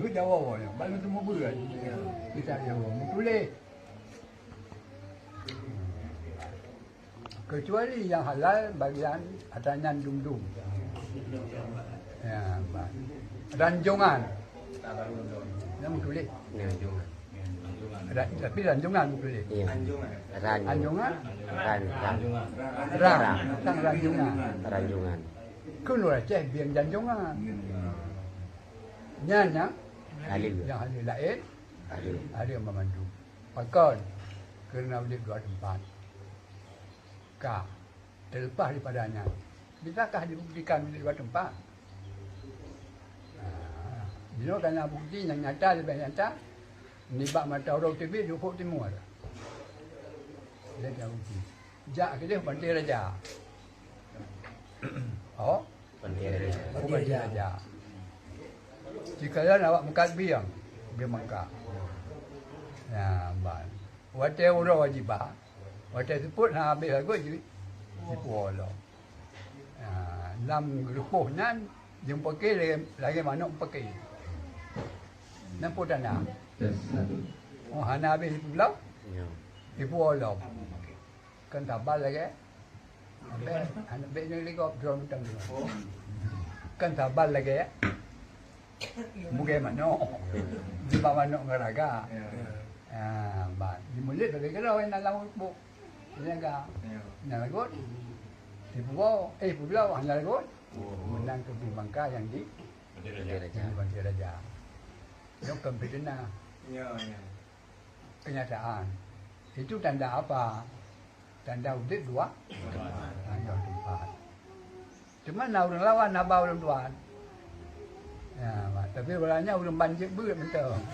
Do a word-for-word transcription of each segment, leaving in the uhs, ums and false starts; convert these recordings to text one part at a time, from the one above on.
Jawa nyoe, bak lôn teumeubeue. Kitab Jawa meutuléh. Kecuali nyang halal bagian ata nyan dum-dum. Ya, ba-, ranjongan. Nyang meutuléh. Ranjongan. Ra-, tapi ranjongan meutuléh. Iya. Ran. Anjongan? Ran, ran. Ran. Tang ranjongan. Ranjongan. Keunoe Aceh bieng janjongan. Nyan nyang Halal. Nyang halal laén. Halal. Halal meumandum. Pakon? Keureuna udeb dua teumpat. Ka. Teuleupah daripada nyan, bisakah dibuktikan udeb dua teumpat? Ah, jinoe kana bukti nyang nyata, leubeh nyata, nibak mata uroe teubiet di ufuk timur. Lé ka bukti. Jak keudeh Panté Raja. Oh, Panté Raja. Oh, Panté Raja. Sikalon awak meukat bieng, bieng Mangka. Nah, ban. Watée uroe jiba, watée seupôt hana habéh lagot jih, jipuwoe lom. Nah, lam geurupoh nyan, jeumpake lagée, lagée manok pake. Nan peue tanda? Oh, hana habéh jipeubloe, jipuwoe lom. Kan tabal lagée Bèk, aneuk bèk nyang ligop droe mantong. Kan tabal lagèe bugèe manok. Jiba manok ngon raga. Ah, ban. Jimulet lagèe keudroe na lam buk. Jaga. Na lagot. Jipuwoe, eh, publoe hana lagot. Meunan keu Bimangka nyang di, nyang di Panté Raja. Nyoe kon fiteunah. Kenyataan. Itu tanda apa? Tanda udép dua, dua teumpat. Teuma na ureueng lawan haba ulôn tuan. Ya, tapi ureueng nyan ureueng ban jeuet beuet mantong.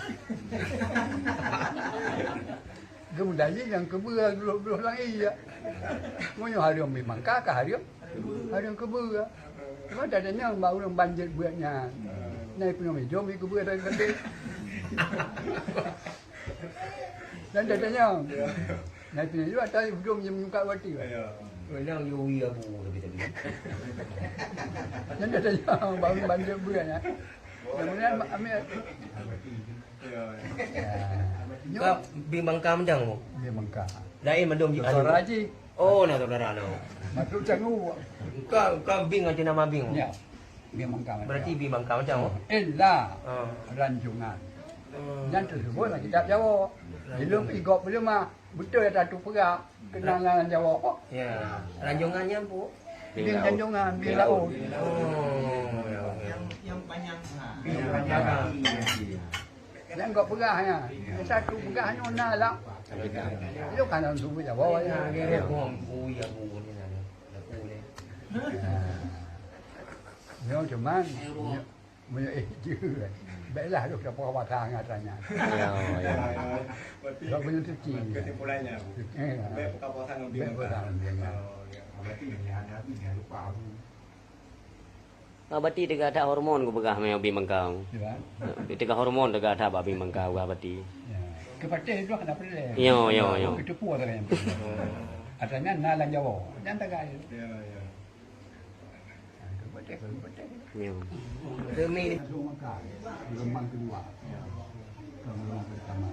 Geumeudaji nyang keubeue glôh-glôh langét. Meunyoe hareuem Bimangka ka hareuem, hareuem keubeue. Teuma tatanyong bak ureueng ban jeuet beuet nyan. Na ipeunoh idôm ikeubeuet dari teuntèe. Dan tatanyong. Na ipeunoh idôm atau idôm nyang meungkat wati. Menang yue abu tapi tadi. Dan tatanyong bak ureueng ban jeuet beuet nyan. Kemudian ambil. Ka Bimangka mantong, Bu? Bimangka. Laén mandum ji. Saudara ji. Oh, na saudara lo. Masuk canggu. Ka, ka Bing macam nama Bing. Ya. Bimangka mantong. Berarti Bimangka mantong, Bu? Ella. Ah. Ranjungan. Hmm. Nyan teuseubut lam kitab Jawa. Ranjungan. Ilôn igop peuleumah. Beutôi ata tu peugah. Keunong lam Jawa apa? Ya. Ranjungan nyan, Bu? Bing janjongan, bing laôt. Oh, ya, ya. Yang, yang panjang. Bing panjang. Nyang gop peugah nyan. Satu peugah nyoe na lam. Itu kan dalam suku Jawa ya. Ya, ya. Oh, ya, Bu, ni na. Aku ni. Nyoe cuman, nyoe, meunyoe eh jeuet. Baiklah, dok dapat pasang katanya. Ya, ya. Kalau punya suci. Kesimpulannya, Bu. Eh, baik buka puasa ngon Bimangka. Baik puasa ngon Bimangka. Oh, ya. Berarti dia ada hormon ku peugah meh Bimangka. Ya. Dia teuka hormon teuka ada bak Bimangka peugah berarti. Ya. Kepatéh tu ada peureulèe. Yo, yo, yo. Keteupue ada yang peureulèe. Katanya na lam Jawa. Jangan tagai. Ya, ya. Yo. Demi gelombang kedua. Gelombang pertama.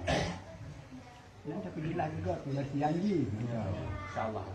Yang tapi jelas juga pengertian jih. Insyaallah.